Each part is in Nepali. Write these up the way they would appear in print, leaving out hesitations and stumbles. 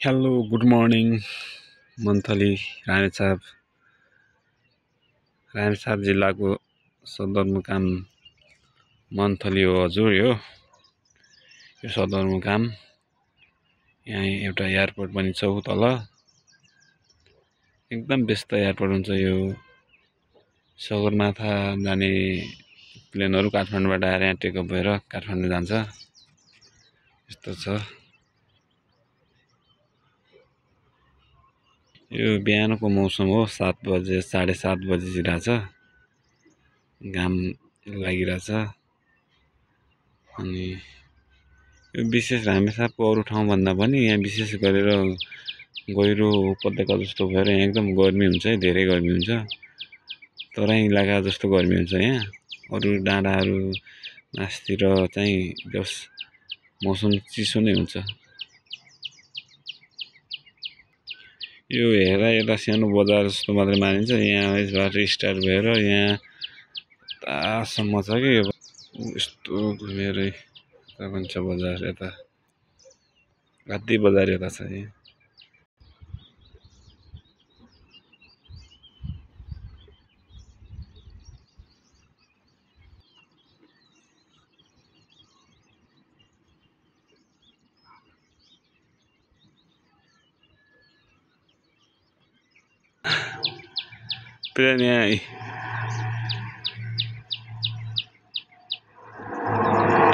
Hello good morning monthly Ramechhap जिल्लाको सदरमुकाम मन्थली हो हजुर। यो सदरमुकाम यहाँ एउटा एयरपोर्ट पनि छ तल एकदम व्यस्त एयरपोर्ट हुन्छ यो। सगरमाथा जाने प्लेनहरू काठमाडौँबाट आएर यहाँ टेकअप भएर काठमाडौँ जान्छ। यस्तो छ। यो बिहानको मौसम हो। 7 बजे 7:30 बजिरहेछ। घाम लागिरहेछ। अनि यो विशेष रामेछापको अरू ठाउँभन्दा पनि यहाँ विशेष गरेर गहिरो उपत्यका जस्तो भएर यहाँ एकदम गर्मी हुन्छ है, धेरै गर्मी हुन्छ। तराई इलाका जस्तो गर्मी हुन्छ यहाँ। अरू डाँडाहरू मासतिर चाहिँ मौसम चिसो नै हुन्छ। यो हेरा यता सानो बजार जस्तो मात्रै मानिन्छ। यहाँ यसबाट स्टार्ट भएर यहाँ तासम्म छ कि यस्तो घुमेर यता पनि छ बजार। यता गाधी बजार यता छ यहाँ। प्लेन यहाँ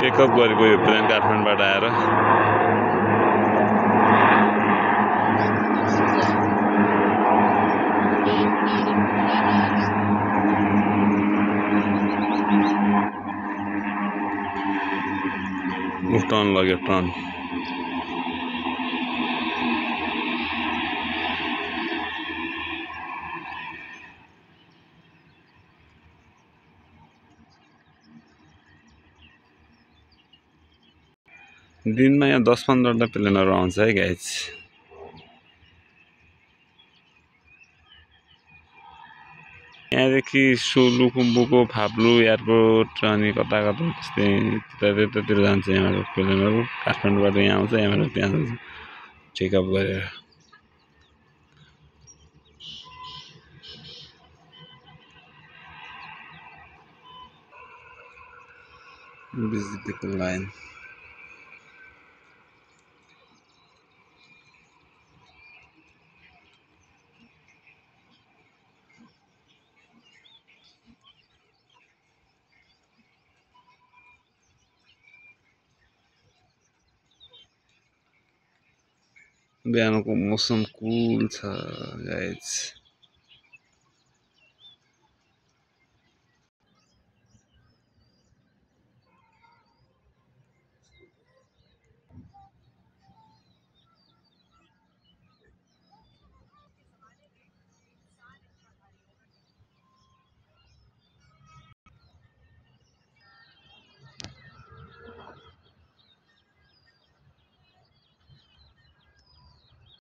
टेकअप गरेको यो प्लेन काठमाडौँबाट आएर। टर्न लग्यो टर्न। दिनमा यहाँ 10-15 प्लेनहरू आउँछ है गाइज। यहाँदेखि सोलुखुम्बुको फाप्लु एयरपोर्ट अनि कता त्यतातिर जान्छ यहाँबाट प्लेनहरू। काठमाडौँबाट यहाँ आउँछ, यहाँबाट त्यहाँ जान्छ टेकअप गरेर। बिजुलीको लाइन बिहानको मौसम कुल छ गाइज।